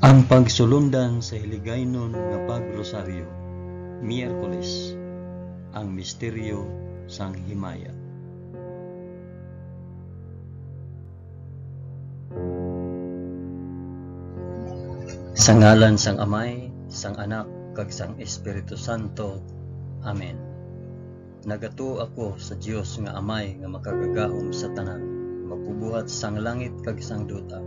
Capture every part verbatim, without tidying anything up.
Ang pagsulundan sa Hiligaynon nga Pag-Rosaryo, Miyerkules, ang misteryo sang himaya. Sa ngalan sang Amay, sang Anak, kag sang Espiritu Santo. Amen. Nagatuo ako sa Dios nga Amay nga makagagahom sa tanan, magbubuhat sang langit kag sang duta.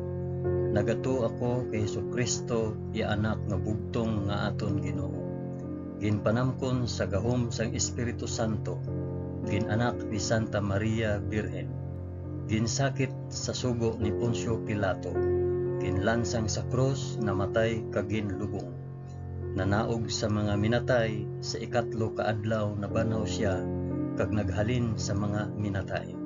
Nagatuo ako kay Jesu-Cristo, iya Anak nga bugtong nga aton Ginoo. Ginpanamkon sa gahom sang Espiritu Santo, gin-anak ni Santa Maria Birhen, ginsakit sa sugo ni Poncio Pilato, ginlansang sa krus, namatay kag ginlubong. Nanaog sa mga minatay, sa ikatlo ka adlaw nabanhaw sia, kag naghalin sa mga minatay.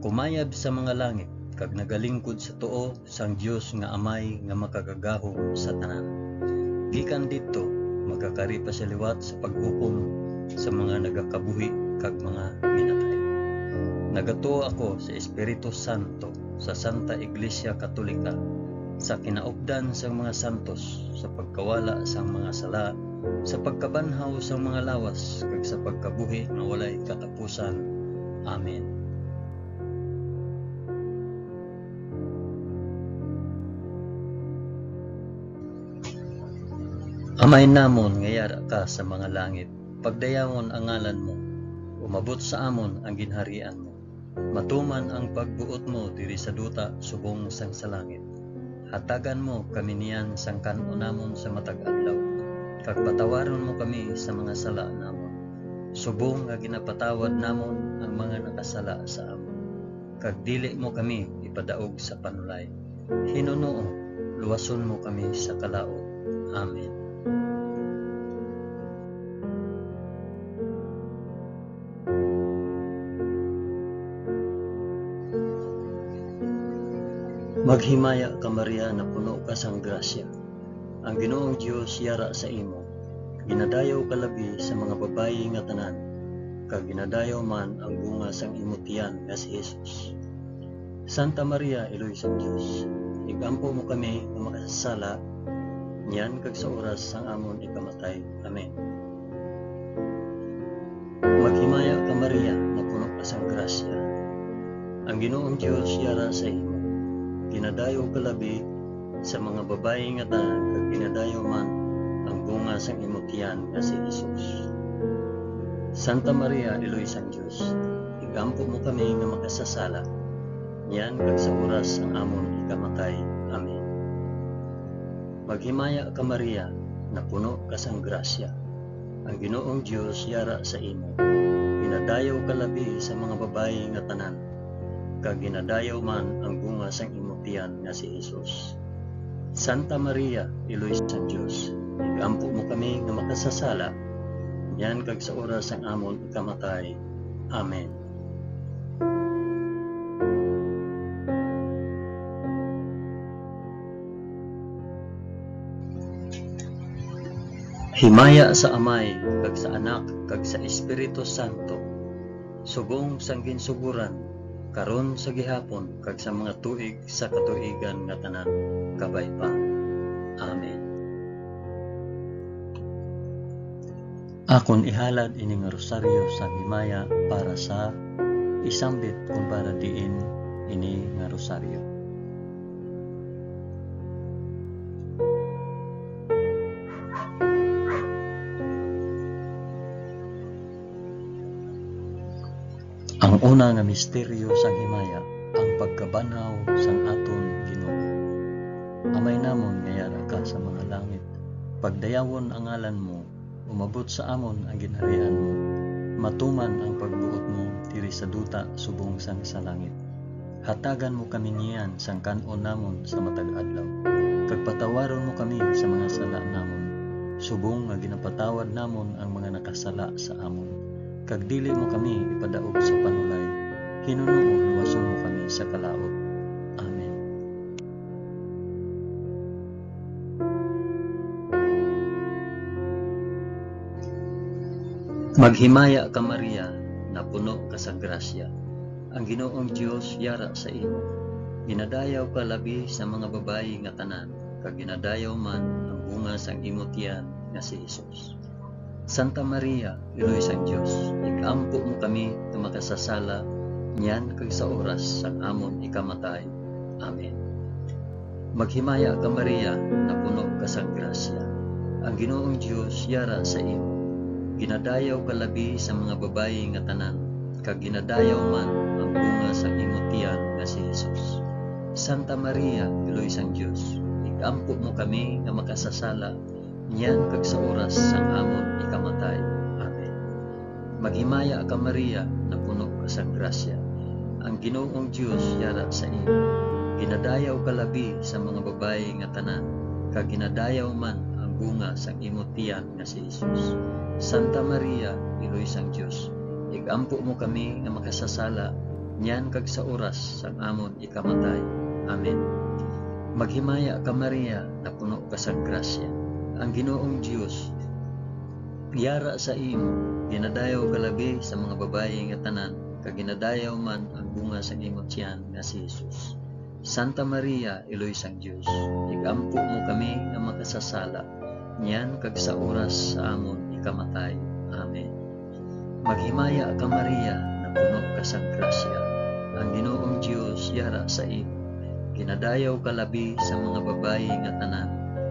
Kumayab sa mga langit, kag nagalingkod sa tuo sang Dios nga Amay nga makagagahom sa tanan. Gikan didto, magakari pa sia liwat sa paghukom sa mga nagakabuhi kag mga minatay. Nagatuo ako sa Espiritu Santo, sa Santa Iglesia Katolika, sa kinaupdan sang mga santos, sa pagkawala sang mga sala, sa pagkabanhaw sang mga lawas, kag sa pagkabuhi nga walay katapusan. Amen. Amay namon nga yara ka sa mga langit, pagdayawon ang ngalan mo, umabot sa amon ang ginharian mo, matuman ang pagbuot mo diri sa duta subong sang sa langit. Hatagan mo kami niyan sang kan-on namon sa matag adlaw, kag patawaron mo kami sa mga sala namon, subong nga ginapatawad namon ang mga nakasala sa amon. Kag dili mo kami ipadaog sa panulay. Hinunoo, luwason mo kami sa kalaut. Amen. Maghimaya ka, Maria, napuno ka sang grasya. Ang Ginoong Dios yara sa imo. Ginadayaw ka labi sa mga babayi nga tanan, kag ginadayaw man ang bunga sang imo tiyan nga si Jesus. Santa Maria, Iloy sang Dios, igampo mo kami nga makasasala, niyan kag sa oras sang amon ikamatay. Amen. Maghimaya ka, Maria, nga puno ka sang grasya. Ang Ginoong Dios yara sa imo. Ginadayaw ka labi sa mga babayi nga tanan, kag ginadayaw man ang bunga sang imo tiyan nga si Jesus. Santa Maria, Iloy sang Dios, igampo mo kami nga makasasala, niyan kag sa oras sang amon ikamatay. Amen. Maghimaya ka, Maria, napuno ka sang grasya. Ang Ginoong Dios yara sa imo. Ginadayaw ka labi sa mga babayi nga tanan, kag ginadayaw man ang bunga sang imo tiyan nga si Jesus. Santa Maria, Iloy sang Dios, igampo mo kami nga makasasala, niyan kag sa oras sang amon ikamatay. Amen. Himaya sa Amay, kag sa Anak, kag sa Espiritu Santo, subong sang ginsugoran, karon, sa gihapon, kag sa mga tuig sa katuigan nga tanan. Kabay pa. Amen. Akon ihalad ini nga rosaryo sang himaya para sa isambit kon para diin ini nga rosaryo. Ang una nga misteryo sang himaya, ang pagkabanhaw sang aton Ginoo. Amay namon nga yara ka sa mga langit, pagdayawon ang ngalan mo, umabot sa amon ang ginharian mo, matuman ang pagbuot mo diri sa duta subong sang sa langit. Hatagan mo kami niyan sang kan-on namon sa matag adlaw, kag patawaron mo kami sa mga sala namon, subong nga ginapatawad namon ang mga nakasala sa amon. Kag dili mo kami ipadaog sa panulay, hinunoo luwason mo kami sa kalaut. Amen. Maghimaya ka, Maria, napuno ka sa grasya. Ang Ginoong Dios yara sa imo. Ginadayaw ka labi sa mga babayi nga tanan, kag ginadayaw man ang bunga sang imo tiyan nga si Jesus. Santa Maria, Iloy sang Dios, ig-ampo mo kami nga makasasala niyan kag sa oras sang amon ikamatay. Amen. Maghimaya ka, Maria, napuno ka sang grasya. Ang Ginoong Dios yara sa imo. Ginadayaw ka labi sa mga babayi nga tanan, kag ginadayaw man ang bunga sang imo tiyan nga si Jesus. Santa Maria, Iloy sang Dios, ig-ampo mo kami nga makasasala niyan kag sa oras sang amon ikamatay. Amen. Maghimaya ka, Maria, napuno ka sang grasya. Ang Ginoong Dios yara sa imo. Ginadayaw ka labi sa mga babayi nga tanan, kag ginadayaw man ang bunga sang imo tiyan nga si Jesus. Santa Maria, Iloy sang Dios, ig-ampo mo kami nga makasasala niyan kag sa oras sang amon ikamatay. Amen. Maghimaya ka, Maria, napuno ka sang grasya. Ang Ginoong Dios yara sa imo. Ginadayaw ka labi sa mga babayi nga tanan, kag ginadayaw man ang bunga sang imo tiyan nga si Jesus. Santa Maria, Iloy sang Dios, ig-ampo mo kami nga makasasala, niyan kag sa oras sa amon ikamatay. Amen. Maghimaya ka, Maria, napuno ka sang grasya. Ang Ginoong Dios yara sa imo. Ginadayaw ka labi sa mga babayi nga tanan,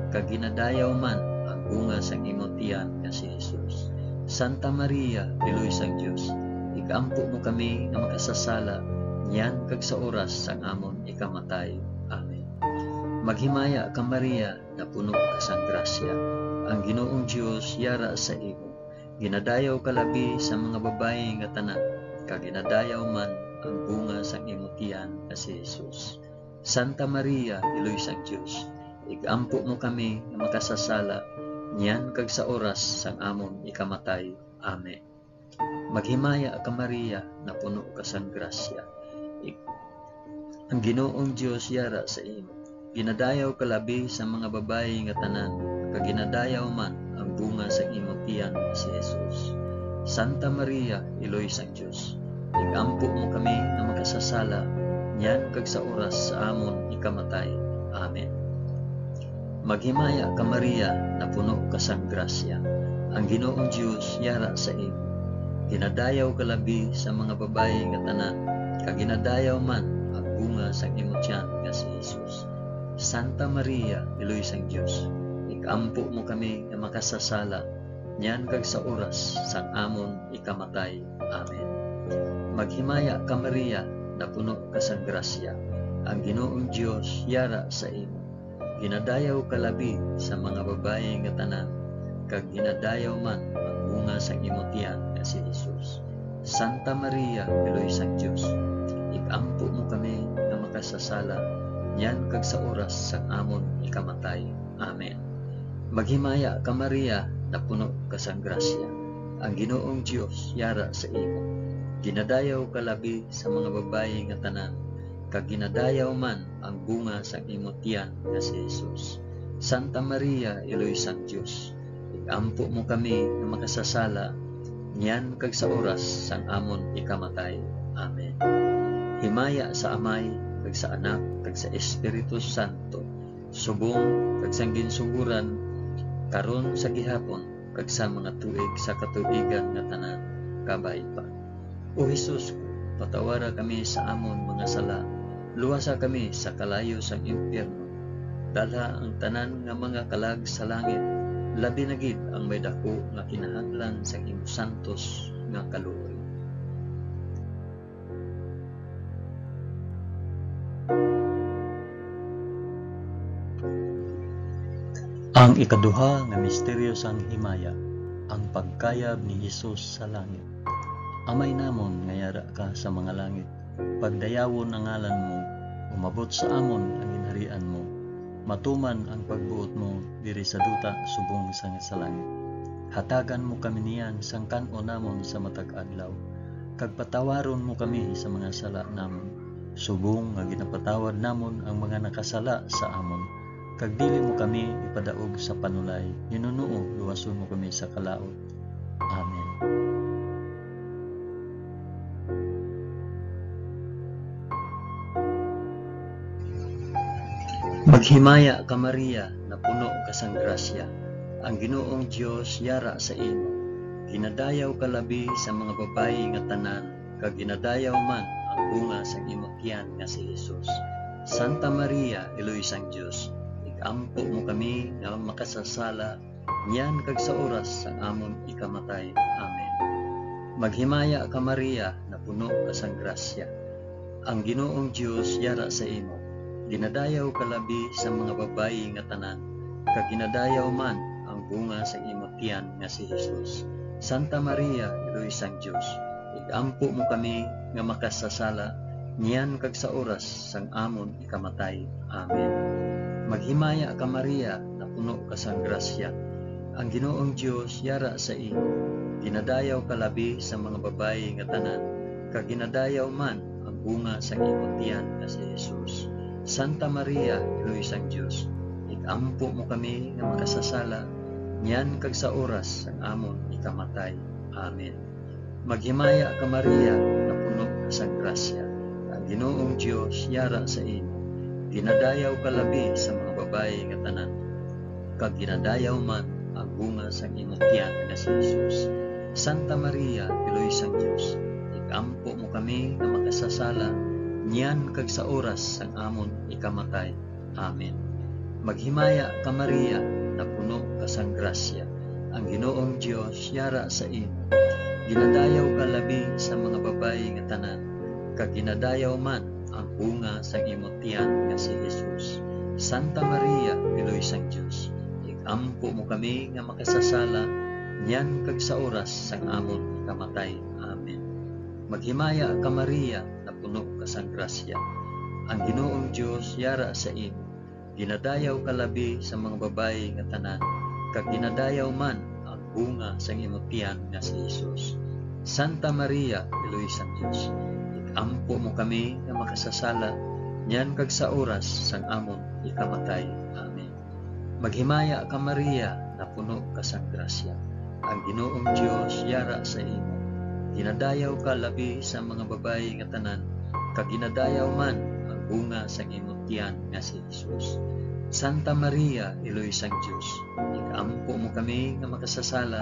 kag ginadayaw man ang bunga sang imo tiyan nga si Jesus. Santa Maria, Iloy sang Dios, ig-ampo mo kami nga makasasala, niyan kag sa oras sang amon ikamatay. Amen. Maghimaya ka, Maria, napuno ka sang grasya. Ang Ginoong Dios yara sa imo. Ginadayaw ka labi sa mga babayi nga tanan, kag ginadayaw man ang bunga sang imo tiyan nga si Jesus. Santa Maria, Iloy sang Dios, ig-ampo mo kami nga makasasala, niyan kag sa oras sang amon ikamatay. Amen. Maghimaya ka, Maria, napuno ka sang grasya. Ig-, ang Ginoong Dios yara sa imo. Ginadayaw ka labi sa mga babayi nga tanan, kag ginadayaw man ang bunga sang imo tiyan nga si Jesus. Santa Maria, Iloy sang Dios, ig-ampo mo kami nga makasasala, niyan kag sa oras sa amon ikamatay. Amen. Maghimaya ka, Maria, napuno ka sang grasya. Ang Ginoong Dios yara sa imo. Ginadayaw ka labi sa mga babayi nga tanan, kag ginadayaw man ang bunga sang imo tiyan nga si Jesus. Santa Maria, Iloy sang Dios, ig-ampo mo kami nga makasasala, niyan kag sa oras sang amon ikamatay. Amen. Maghimaya ka, Maria, napuno ka sang grasya. Ang Ginoong Dios yara sa imo. Ginadayaw ka labi sa mga babayi nga tanan, kag ginadayaw man ang bunga sang imo tiyan nga si Jesus. Santa Maria, Iloy sang Dios, ig-ampo mo kami nga makasasala, niyan kag sa oras sang amon ikamatay. Amen. Maghimaya ka, Maria, napuno ka sang grasya. Ang Ginoong Dios yara sa imo. Ginadayaw ka labi sa mga babayi nga tanan, kag ginadayaw man ang bunga sang imo tiyan nga si Jesus. Santa Maria, Iloy sang Dios, ig-ampo mo kami nga makasasala, niyan kag sa oras sang amon ikamatay. Amen. Himaya sa Amay, kag sa Anak, kag sa Espiritu Santo, subong kag sang ginsugoran, karon, sa gihapon, kag sa mga tuig sa katuigan nga tanan. Kabay pa. O Jesus ko, patawara kami sa amon mga sala, luwasa kami sa kalayo sang impyerno, dalha ang tanan nga mga kalag sa langit, labi na gid ang may daku nga kinahanglan sang imo santos nga kaluoy. Ang ikaduha nga misteryo sang himaya, ang pagkayab ni Jesus sa langit. Amay namon nga yara ka sa mga langit, pagdayawon ang ngalan mo, umabot sa amon ang ginharian mo, matuman ang pagbuot mo diri sa duta subong sang sa langit. Hatagan mo kami niyan sang kan-on namon sa matag adlaw, kag patawaron mo kami sa mga sala namon, subong nga ginapatawad namon ang mga nakasala sa amon, kag dili mo kami ipadaog sa panulay, hinunoo luwason mo kami sa kalaut. Amen. Maghimaya ka, Maria, napuno ka sang grasya. Ang Ginoong Dios yara sa imo. Ginadayaw ka labi sa mga babayi nga tanan, kag ginadayaw man ang bunga sang imo tiyan nga si Jesus. Santa Maria, Iloy sang Dios, ig-ampo mo kami nga makasasala, niyan kag sa oras sang amon ikamatay. Amen. Maghimaya ka, Maria, napuno ka sang grasya. Ang Ginoong Dios yara sa imo. Ginadayaw ka labi sa mga babayi nga tanan, kag ginadayaw man ang bunga sa imo tiyan nga si Jesus. Santa Maria, Iloy sang Dios, ig-ampo mo kami nga makasasala, niyan kag sa oras sang amon ikamatay. Amen. Maghimaya ka, Maria, napuno ka sang grasya. Ang Ginoong Dios yara sa imo. Ginadayaw ka labi sa mga babayi nga tanan, kag ginadayaw man ang bunga sang imo tiyan nga si Jesus. Santa Maria, Iloy sang Dios, ig-ampo mo kami nga makasasala, niyan kag sa oras sang amon ikamatay. Amen. Maghimaya ka, Maria, napuno ka sang grasya. Ang Ginoong Dios yara sa imo. Ginadayaw ka labi sa mga babayi nga tanan, kag ginadayaw man ang bunga sang imo tiyan nga si Jesus. Santa Maria, Iloy sang Dios, ig-ampo mo kami nga makasasala, niyan kag sa oras sang amon ikamatay. Amen. Maghimaya ka, Maria, napuno ka sang grasya. Ang Ginoong Dios yara sa imo. Ginadayaw ka labi sa mga babayi nga tanan, kag ginadayaw man ang bunga sang imo tiyan nga si Jesus. Santa Maria, Iloy sang Dios, ig-ampo mo kami nga makasasala, niyan kag sa oras sang amon ikamatay. Amen. Maghimaya ka, Maria, napuno ka sang grasya. Ang Ginoong Dios yara sa imo. Ginadayaw ka labi sa mga babayi nga tanan, kag ginadayaw man ang bunga sang imo tiyan nga si Jesus. Santa Maria, Iloy sang Dios, ig-ampo mo kami nga makasasala, niyan kag sa oras sang amon ikamatay. Amen. Maghimaya ka, Maria, napuno ka sang grasya. Ang Ginoong Dios yara sa imo. Ginadayaw ka labi sa mga babayi nga tanan, kag ginadayaw man ang bunga sang imo tiyan nga si Jesus. Santa Maria, Iloy sang Dios, ig-ampo mo kami nga makasasala,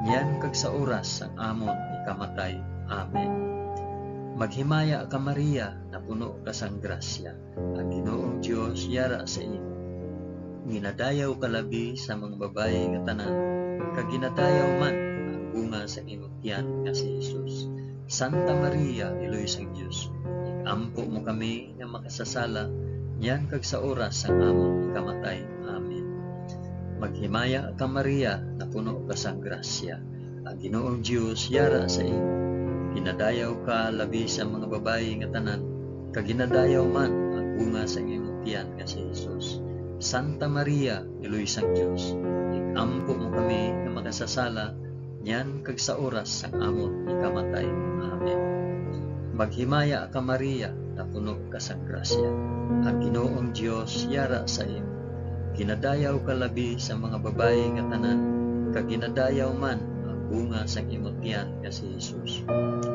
niyan kag sa oras sang amon ikamatay. Amen. Maghimaya ka, Maria, napuno ka sang grasya. Ang Ginoong Dios yara sa imo. Ginadayaw ka labi sa mga babayi nga tanan, kag ginadayaw man ang bunga sa imo tiyan nga si Jesus. Santa Maria, Iloy sang Dios, ig-ampo mo kami nga makasasala, niyan kag sa oras sang amon ikamatay. Amen. Maghimaya ka, Maria, napuno ka sang grasya. Ang Ginoong Dios yara sa imo. Ginadayaw ka labi sa mga babayi nga tanan, kag ginadayaw man ang bunga sa imo tiyan nga si Jesus. Santa Maria, Iloy sang Dios, ig-ampo mo kami nga makasasala, niyan kag sa oras sang amon ikamatay. Amen. Maghimaya ka, Maria, napuno ka sang grasya. Ang Ginoong Dios yara sa imo. Ginadayaw ka labi sa mga babayi nga tanan, kag ginadayaw man ang bunga sang imo tiyan nga si Jesus.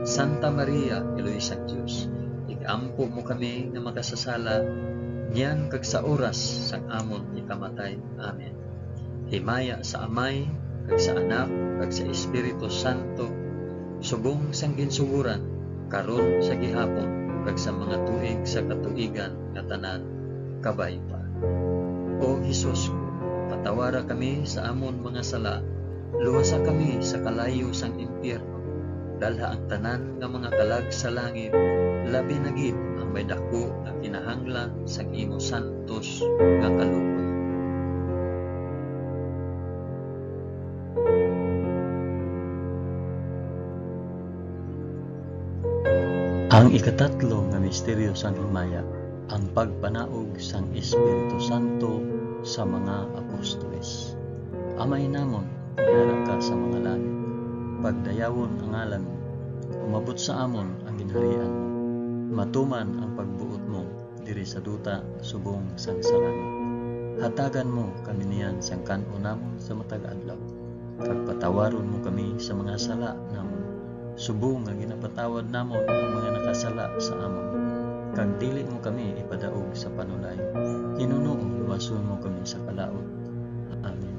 Santa Maria, Iloy sang Dios, ig-ampo mo kami nga makasasala, niyan kag sa oras sang amon ikamatay. Amen. Himaya sa Amay, kag sa Anak, kag sa Espiritu Santo, subong sang ginsugoran, karon, sa gihapon, kag sa mga tuig sa katuigan nga tanan. Kabay pa. O Jesus ko, patawara kami sa amon mga sala, luwasa kami sa kalayo sang impyerno, dalha ang tanan nga mga kalag sa langit, labi na gid ang may daku nga kinahanglan sang imo santos nga kaluoy. Ang ikatatlo nga misteryo sang himaya, ang pagpanaog sang Espiritu Santo sa mga apostoles. Amay namon, yara ka sa mga langit. Pagdayawon ang ngalan mo. Umabot sa amon ang ginharian mo. Matuman ang pagbuot mo diri sa duta subong sang sa langit. Hatagan mo kami niyan sang kan-on namon sa matag adlaw, kag patawaron mo kami sa mga sala namon, subong nga ginapatawad namon ang mga nakasala sa amon, kag dili mo kami ipadaog sa panulay. Hinunoon Sumo kami sa kalaut. Amen.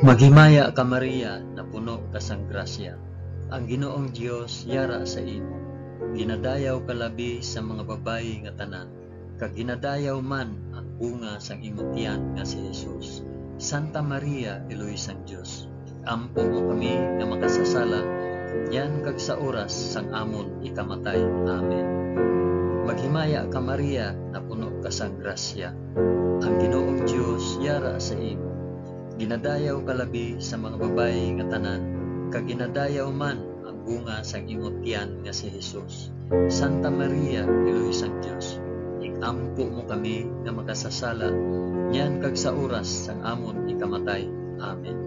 Maghimaya ka, Maria, napuno ka sang grasya. Ang Ginoong Dios yara sa imo. Ginadayaw ka labi sa mga babayi nga tanan, kag ginadayaw man ang bunga sang imo tiyan nga si Jesus. Santa Maria, Iloy sang Dios, ampo mo kami nga makasasala, niyan kag sa oras sang amon ikamatay. Amen. Maghimaya ka, Maria, napuno ka sang grasya. Ang Ginoong Dios yara sa imo. Ginadayaw ka labi sa mga babayi nga tanan, kag ginadayaw man ang bunga sang imo tiyan nga si Jesus. Santa Maria, Iloy sang Dios, ig-ampo mo kami nga makasasala, niyan kag sa oras sang amon ikamatay. Amen.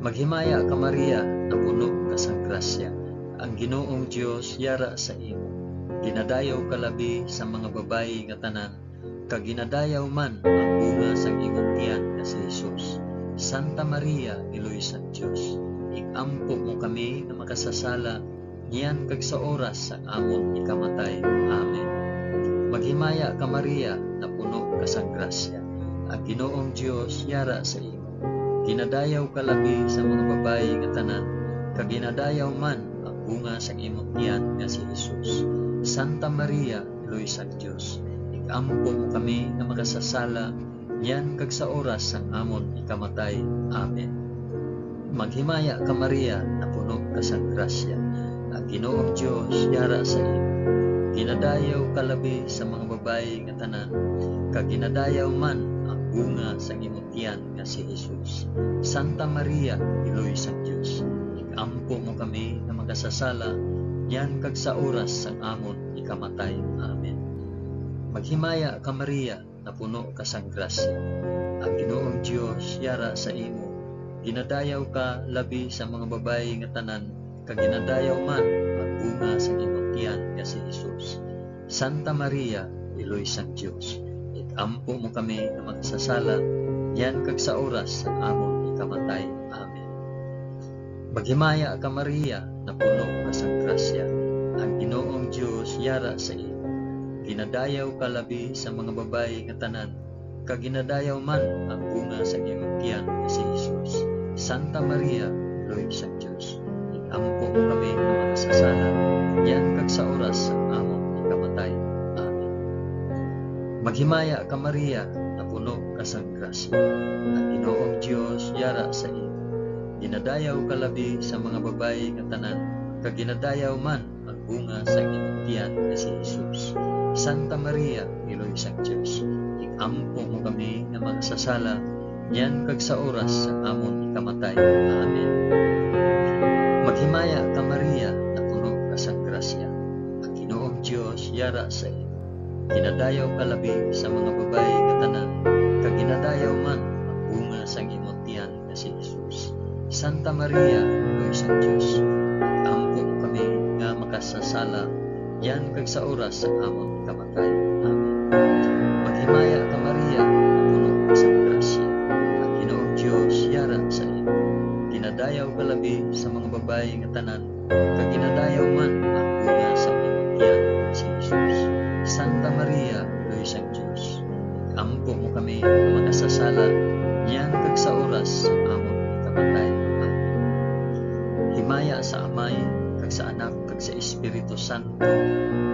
Maghimaya ka, Maria, napuno ka sang grasya. Ang Ginoong Dios yara sa imo. Ginadayaw ka labi sa mga babayi nga tanan, kag ginadayaw man ang bunga sang imong tiyan nga si Jesus. Santa Maria, Iloy sang Dios, ig-ampo mo kami nga makasasala, niyan kag sa oras sang amon ikamatay. Amen. Maghimaya ka, Maria, napuno ka sang grasya. Ang Ginoong Dios yara sa imo. Ginadayaw ka labi sa mga babayi nga tanan, kag ginadayaw man ang bunga sang imong tiyan nga si Jesus. Santa Maria, Iloy sang Dios, ig-ampo mo kami nga makasasala, niyan kag sa oras sang amon ikamatay. Amen. Maghimaya ka, Maria, napuno ka sang grasya. Ang Ginoong Dios yara sa imo. Ginadayaw ka labi sa mga babayi nga tanan, kag ginadayaw man ang bunga sang imong tiyan nga si Jesus. Santa Maria, Iloy sang Dios, ig-ampo mo kami nga makasasala, niyan kag sa oras sang amon ikamatay. Amen. Maghimaya ka, Maria, napuno ka sang grasya. Ang Ginoong Dios yara sa imo. Ginadayaw ka labi sa mga babayi nga tanan, kag ginadayaw man ang bunga sang imong tiyan nga si Jesus. Santa Maria, Iloy sang Dios, ig-ampo mo kami nga makasasala, niyan kag sa oras sang amon ikamatay. Amen. Maghimaya ka, Maria, napuno ka sang grasya. Ang Ginoong Dios yara sa imo. Ginadayaw ka labi sa mga babayi nga tanan, kag ginadayaw man ang bunga sang imong tiyan nga si Jesus. Santa Maria, Iloy sang Dios, ig-ampo mo kami nga makasasala, niyan kag sa oras sang amon ikamatay. Amen. Maghimaya ka, Maria, napuno ka sang grasya. Ang Ginoong Dios yara sa imo. Ginadayaw ka labi sa mga babayi nga tanan, kag ginadayaw man ang bunga sang imong tiyan nga si Jesus. Santa Maria, Iloy sang Dios, ig-ampo mo kami nga makasasala, niyan kag sa oras sang amon ikamatay. Amen. Maghimaya ka, Maria, napuno ka sang grasya. Ang Ginoong Dios yara sa imo. Ginadayaw ka labi sa mga babayi nga tanan, kag ginadayaw man ang bunga sang imong tiyan nga si Jesus. Santa Maria, Iloy sang Dios, ampo mo kami nga makasasala, niyan kag sa oras sang amon kamatay. Amen. Maghimaya ka, Maria, napuno ka sang grasya. Ang Ginoong Dios yara sa imo. Ginadayaw ka labi sa mga babayi nga tanan, kag ginadayaw man ang bunga sa imong tiyan nga si Jesus. Santa Maria, Iloy sang Dios, ampo mo kami nga makasasala, niyan kag sa oras sang amon ikamatay. Amen. Himaya sa Amay, kag sa Anak, kag sa Espiritu Santo,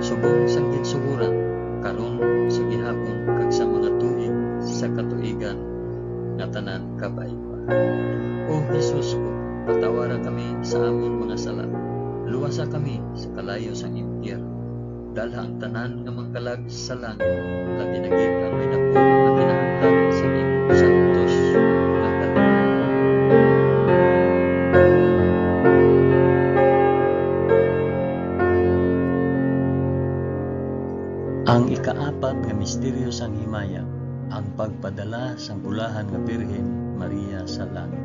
subong sang ginsugoran, karon, sa gihapon, kag sa mga tuig sa katuigan nga tanan kabay. O Jesus ko, patawara kami sa amon mga sala, luwasa kami sa kalayo sang impyerno, dalha ang tanan nga mga kalag sa langit, labi na gid ang may daku nga kinahanglan sa imong santos nga kaluoy. Ang ikaapat nga misteryo sang himaya, ang pagpadala sang bulahan nga Birhen Maria sa langit.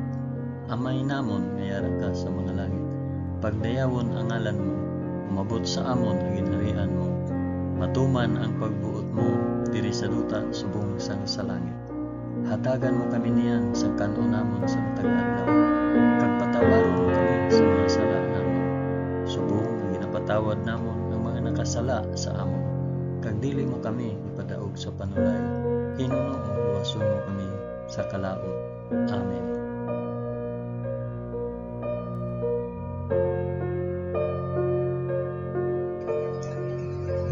Amay namon nga yara ka sa mga langit, pagdayawon ang ngalan mo, umabot sa amon ang ginharian mo, matuman ang pagbuot mo diri sa duta subong sang sa langit. Hatagan mo kami niyan sang kan-on namon sa matag adlaw, kag patawaron mo kami sa mga sala namon, Tawad namon ang mga nakasala sa amon, kag dili mo kami ipadaog sa panulay. Hinunoo luwason mo kami sa kalaut. Amen.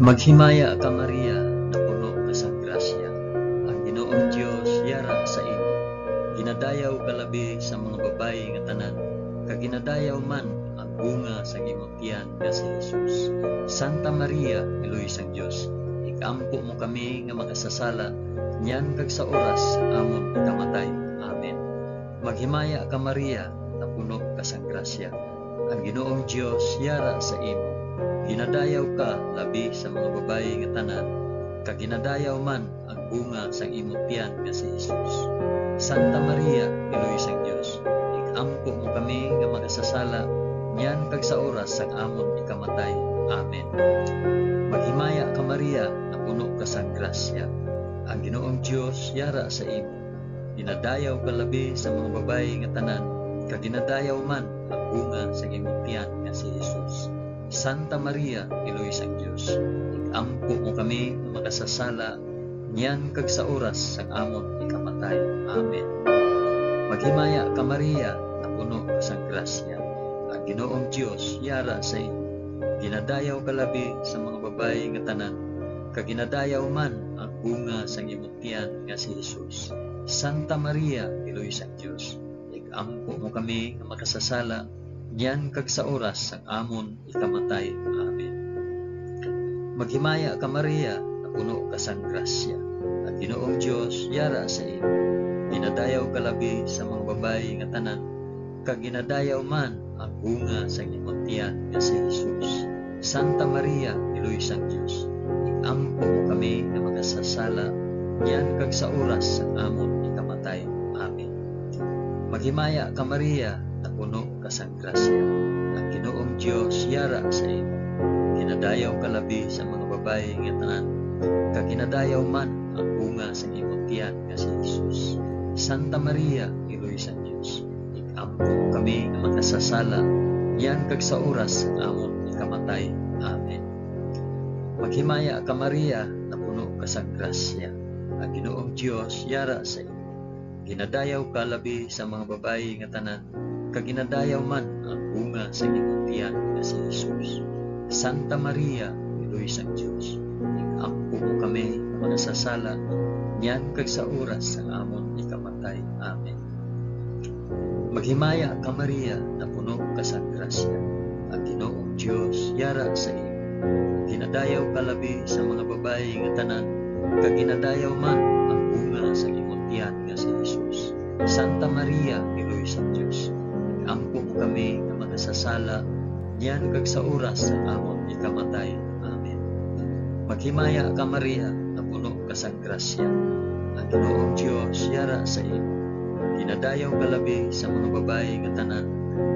Maghimaya ka, Maria, napuno ka sang grasya. Ang Ginoong Dios yara sa imo. Ginadayaw ka labi sa mga babayi nga tanan, kag ginadayaw man ang bunga sang imo tiyan nga si Jesus. Santa Maria, Iloy sang Dios, ig-ampo mo kami nga makasasala, niyan kag sa oras sang amon ikamatay. Amen. Maghimaya ka, Maria, napuno ka sang grasya. Ang Ginoong Dios yara sa imo. Ginadayaw ka labi sa mga babayi nga tanan, kag ginadayaw man ang bunga sang imo tiyan nga si Jesus. Santa Maria, Iloy sang Dios, ig-ampo mo kami nga makasasala, niyan kag sa oras sang amon ikamatay. Amen. Maghimaya ka, Maria, napuno ka sang grasya. Ang Ginoong Dios yara sa imo. Ginadayaw ka labi sa mga babayi nga tanan, kag ginadayaw man ang bunga sang imong tiyan nga si Jesus. Santa Maria, Iloy sang Dios, ig-ampo mo kami nga makasasala, niyan kag sa oras sang amon ikamatay. Amen. Maghimaya ka, Maria, napuno ka sang grasya. Ang Ginoong Dios yara sa imo. Ginadayaw ka labi sa mga babayi nga tanan, kag ginadayaw man ang bunga sang imong tiyan nga si Jesus. Santa Maria, Iloy sang Dios, ig-ampo mo kami nga makasasala, niyan kag sa oras sang amon ikamatay. Amen. Maghimaya ka, Maria, napuno ka sang grasya. Ang Ginoong Dios yara sa imo. Ginadayaw ka labi sa mga babayi nga tanan, kag ginadayaw man ang bunga sang imong tiyan nga si Jesus. Santa Maria, Iloy sang Dios, ig-ampo mo kami nga makasasala, niyan kag sa oras sang amon ikamatay. Amen. Maghimaya ka, Maria, napuno ka sang grasya. Ang Ginoong Dios yara sa imo. Ginadayaw ka labi sa mga babayi nga tanan, kag ginadayaw man ang bunga sang imong tiyan nga si Jesus. Santa Maria, Iloy sang Dios, ig-ampo mo kami nga makasasala, niyan kag sa oras sang amon ikamatay. Amen. Maghimaya ka, Maria, napuno ka sang grasya. Ang Ginoong Dios yara sa imo. Ginadayaw ka labi sa mga babayi nga tanan, kag ginadayaw man ang bunga sa imong tiyan nga si Jesus. Santa Maria, Iloy sang Dios, ig-ampo mo kami nga makasasala, niyan kag sa oras sang amon ikamatay. Amen. Maghimaya ka, Maria, napuno ka sang grasya. Ang Ginoong Dios yara sa imo. Ginadayaw ka labi sa mga babayi nga tanan, kag ginadayaw man ang bunga sa imong tiyan nga si Jesus. Santa Maria, Iloy sang Dios, ampo mo kami nga makasasala, niyan kag sa oras sang amon ikamatay. Amen. Maghimaya ka, Maria, napuno ka sang grasya. Ang Ginoong Dios yara sa imo. Ginadayaw ka labi sa mga babayi nga tanan,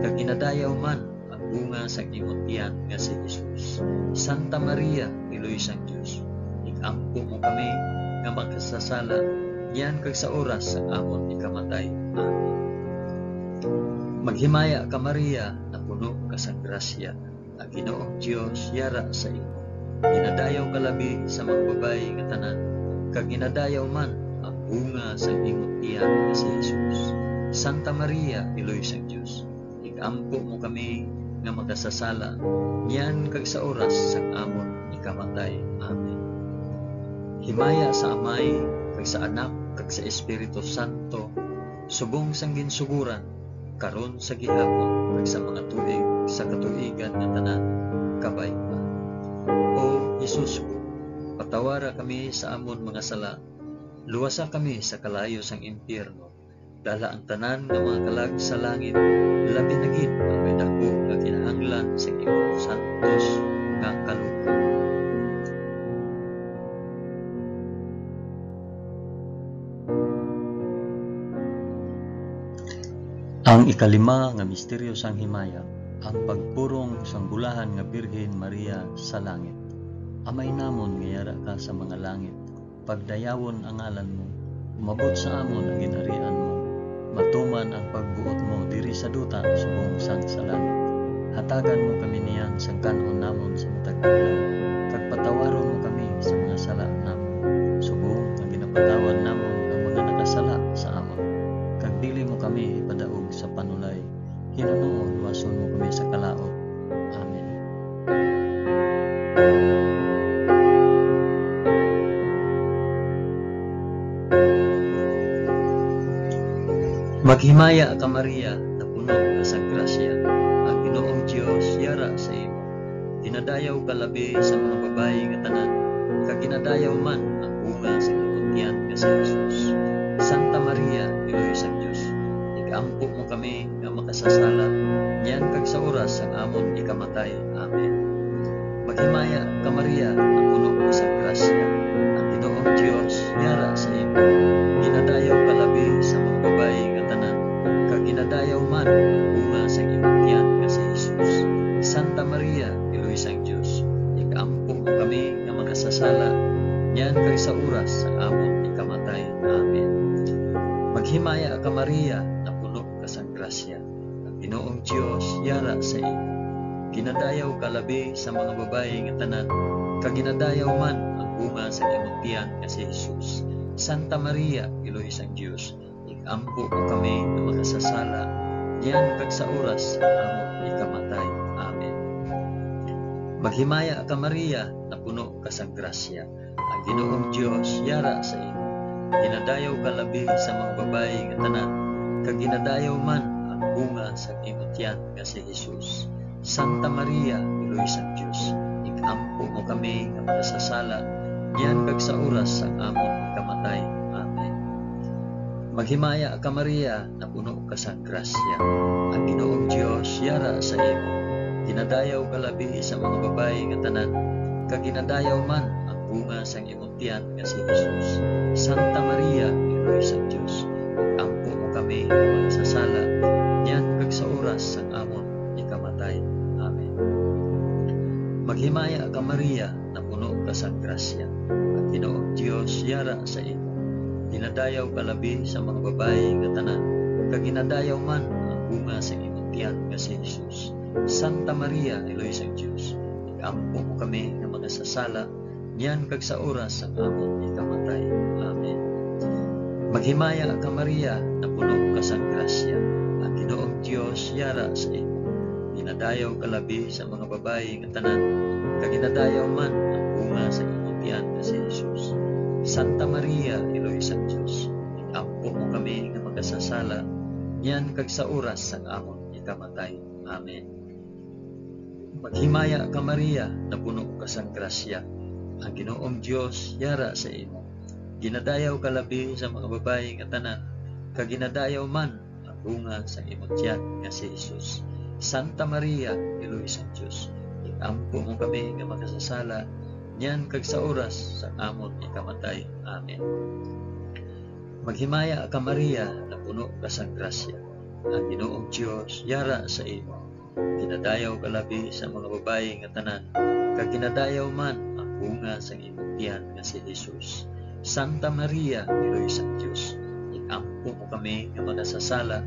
kag ginadayaw man ang bunga sang imong tiyan nga si Jesus. Santa Maria, Iloy sang Dios, ig-ampo mo kami nga makasasala, niyan kag sa oras sang amon ikamatay. Amen. Maghimaya ka, Maria, napuno ka sang grasya. Ang Ginoong Dios yara sa imo. Ginadayaw ka labi sa mga babayi nga tanan, kag ginadayaw man ang bunga sang imong tiyan nga si Jesus. Santa Maria, Iloy sang Dios, ig-ampo mo kami nga makasasala, niyan kag sa oras sang amon ikamatay. Amen. Himaya sa Amay, kag sa Anak, kag sa Espiritu Santo, subong sang ginsuguran, karon, sa gihapon, kag sa mga tuig sa katuigan nga tanan. Kabay pa. O Jesus ko, patawara kami sa amon mga sala, luwasa kami sa kalayo sang impyerno, dala ang tanan nga mga kalag sa langit, labi na gid ang may daku nga kinahanglan sa imong santos nga kaluoy. Ang ikalima nga misteryo sang himaya, ang pagpurong sang bulahan nga Birhen Maria sa langit. Amay namon nga yara ka sa mga langit, pagdayawon ang ngalan mo, umabot sa amon ang ginharian mo, matuman ang pagbuot mo diri sa duta subong sang sa langit. Hatagan mo kami niyan sang kan-on namon sa matag adlaw, kag patawaron mo kami sa mga sala namon, subong nga ginapatawad namon ang mga nakasala sa amon. Kag dili mo kami ipadaog sa panulay, hinunoon luwason mo kami sa kalaut. Amen. Maghimaya ka, Maria, napuno ka sa grasya, ang Ginoong Dios yara sa imo. Ginadayaw ka labi sa mga babayi nga tanan, kag ginadayaw man ang bunga sa imong tiyan nga si Jesus. Santa Maria, Iloy sang Dios, ig-ampo mo kami nga makasasala, niyan kag sa oras sang amon ikamatay. Amen. Maghimaya ka, Maria, napuno ka sa grasya, ang Ginoong Dios yara sa imo. Ginadayaw ka labi sa mga babayi nga tanan, kag ginadayaw man ang bunga sang imong tiyan nga si Jesus. Santa Maria, Iloy sang Dios, ig-ampo mo kami nga makasasala, niyan kag sa oras sang amon ikamatay. Amen. Maghimaya ka, Maria, napuno ka sang grasya, ang Ginoong Dios yara sa imo. Ginadayaw ka labi sa mga babayi nga tanan, kag ginadayaw man ang bunga sa imong tiyan nga si Jesus. Santa Maria, Iloy sang Dios, ig-ampo mo kami nga makasasala, niyan kag sa oras sa amon ikamatay. Amen. Maghimaya ka, Maria, napuno ka sang grasya, ang Ginoong Dios yara sa imo. Ginadayaw ka labi sa mga babayi nga tanan, kag ginadayaw man ang bunga sang imo tiyan nga si Jesus. Santa Maria, Iloy sang Dios, ig-ampo mo kami nga makasasala, niyan kag sa oras sang amon ikamatay. Amen. Maghimaya ka, Maria, napuno ka sang grasya. Ang Ginoong Dios yara sa imo. Ginadayaw ka labi sa mga babayi nga tanan, kag ginadayaw man ang bunga sang imong tiyan nga si Jesus. Santa Maria, Iloy sang Dios, ampo mo kami nga makasasala, niyan kag sa oras sang amon ikamatay. Amen. Maghimaya ka, Maria, napuno ka sang grasya. Ang Ginoong Dios yara sa imo. Ginadayaw ka labi sa mga babayi nga tanan, kag ginadayaw man ang bunga sa imong tiyan nga si Jesus. Santa Maria, Iloy sang Dios, ig-ampo mo kami nga makasasala, niyan kag sa oras sang amon ikamatay. Amen. Maghimaya ka, Maria, napuno ka sang grasya. Ang Ginoong Dios yara sa imo. Ginadayaw ka labi sa mga babayi nga tanan, kag ginadayaw man ang bunga sa imong tiyan nga si Jesus. Santa Maria, Iloy sang Dios, ig-ampo mo kami nga makasasala, niyan kag sa oras sang amon ikamatay. Amen. Maghimaya ka, Maria, napuno ka sang grasya. Ang Ginoong Dios yara sa imo. Ginadayaw ka labi sa mga babayi nga tanan, kag ginadayaw man ang bunga sang imong tiyan nga si Jesus. Santa Maria, Iloy sang Dios, ig-ampo mo kami nga makasasala, niyan kag sa oras sang amon ikamatay. Amen. Maghimaya ka, Maria, napuno ka sang grasya. Ang Ginoong Dios yara sa imo. Ginadayaw ka labi sa mga babayi nga tanan, kag ginadayaw man ang bunga sang imong tiyan nga si Jesus. Santa Maria, Iloy sang Dios, ig-ampo mo kami nga makasasala,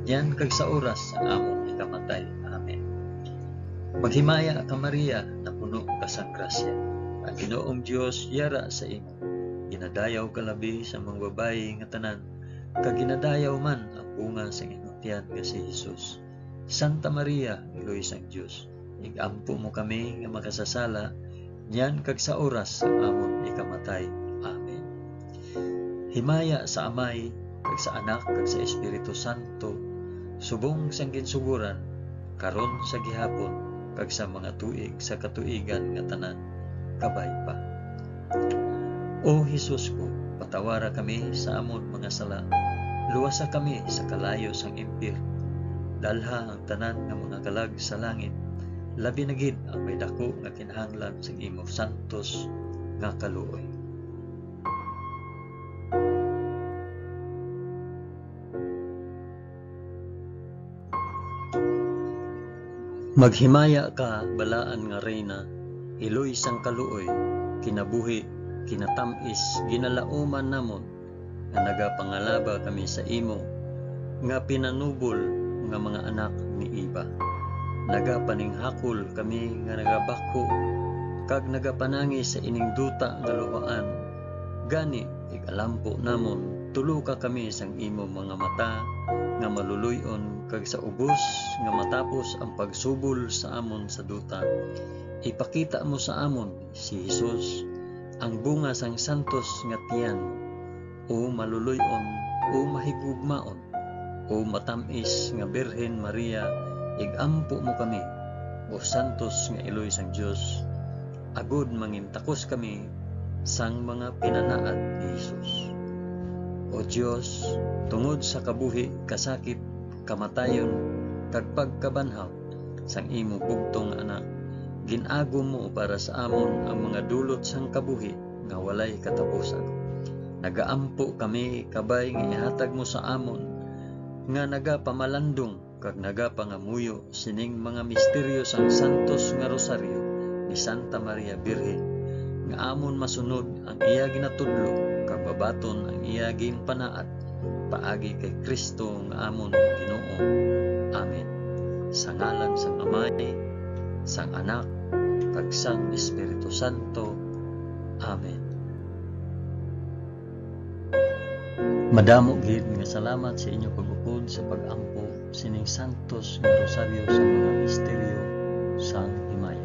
niyan kag sa oras sang amon ikamatay. Amen. Maghimaya ka, Maria, napuno ka sang grasya. Ang Ginoong Dios yara sa imo. Ginadayaw ka labi sa mga babayi nga tanan, kag ginadayaw man ang bunga sang imong tiyan nga si Jesus. Santa Maria, Iloy sang Dios, ig-ampo mo kami nga makasasala, niyan kag sa oras sang amon ikamatay. Amen. Himaya sa Amay, kag sa Anak, kag sa Espiritu Santo, subong sang ginsugoran, karon, sa gihapon, kag sa mga tuig sa katuigan nga tanan. Kabay pa. O Jesus ko, patawara kami sa amon mga sala, luwasa kami sa kalayo sang impyerno, dalha ang tanan nga mga kalag sa langit, labi na gid ang may daku nga kinahanglan sang imo santos nga kaluoy. Maghimaya ka, balaan nga Reyna, iloy sang kaluoy, kinabuhi, kinatam-is, ginalauman namon, nga nagapangalaba kami sa imo, nga pinanubol nga mga anak ni Eva. Nagapaninghakol kami nga nagabakho kag nagapanangis sa ining duta nga luhaan. Gani, ig-alampo namon, tuluka kami sang imo mga mata nga maluloy-on, kag sa ubos nga matapos ang pagsubol sa amon sa duta, ipakita mo sa amon si Jesus, ang bunga sang santos nga tiyan. O maluloy-on, o mahigugmaon, o matam-is nga Birhen Maria, ig-ampo mo kami, o santos nga iloy sang Dios, agod mangintakos kami sang mga pinanaad ni Jesus. O Dios, tungod sa kabuhi, kasakit, kamatayon, kag pagkabanhaw sang imo bugtong nga Anak, gin-agom mo para sa amon ang mga dulot sang kabuhi nga walay katapusan. Nagaampo kami, kabay nga ihatag mo sa amon nga nagapamalandong kag nagapangamuyo sining mga misteryo sang santos nga rosaryo ni Santa Maria Birhen, nga amon masunod ang iya ginatudlo kag mabaton ang iya ginpanaad paagi kay Cristo nga amon Ginoo. Amen. Sa ngalan sang Amay, sang Anak, kag sang Espiritu Santo. Amen. Madamo gid nga salamat sa inyo pag-upod sa pag-ampo sining santos nga rosaryo sa mga misteryo sang himaya.